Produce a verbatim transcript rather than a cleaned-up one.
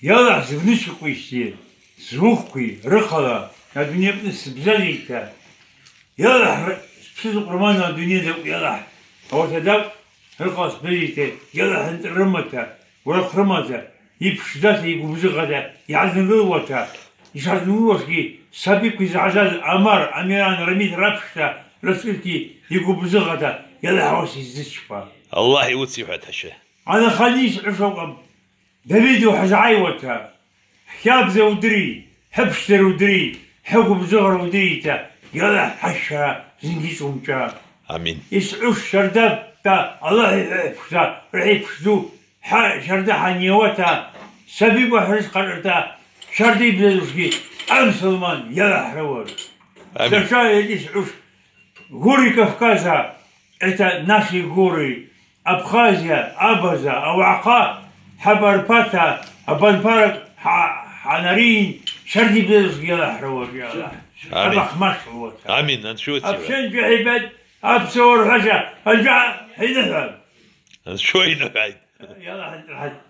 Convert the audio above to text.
Йалахӏ, зыгнычакъвищти, зухъкви рыхъала адуней апны сбзазитӏта, йалахӏ, спсызу Къурмана адуней дакӏв, йалахӏ, ауат адакӏв рыхъала сбзазитӏта, йалахӏ, нтӏрымата, урахв рымата, йпшдзата, йгвыбзыгъата, йгӏадынгылуата, йшгӏадынгылуашгьи сабиква йызгӏажаз Амар, Амиран, Рамид рапшта, рацкӏырти йгвыбзыгъата, йалахӏ, ауаса йзычпа. Аллахӏ йуцихӏватаща. Анахъани йсгӏуш акӏвпӏ, Давид ухӏызгӏайуата, хӏхабза удри, хӏыпшдзара удри, хӏгвыбзыгъра удрийта, йалахӏ, хӏаща зынгьи чӏвумчӏва. Амин. Йсгӏуш щардата, Аллахӏ йхӏвахӏвпшдза, рахӏа йпшдзу, хӏа щарда хӏанийуата, сабиква хӏрысхъарта, щарда йбзазушгьи, амсылман, йалахӏ, рауаш. Амин. Саша йсгӏуш, горы Кавказа, это наши горы, Абхазия, Абаза, Ауагӏахъа, Хабарпата, Абанпарак, Хӏа-, Хӏанарин, щарда йбзазушгьи, йалахӏ, рауаш, йалахӏ. Амин. Абахъмаш, рауата. Амин. Анчуци. Апсен джвехибет, апсуа рхӏваша, анча хӏинхӏва. Анчуа хӏинхӏвай. Йалахӏ, хӏа-,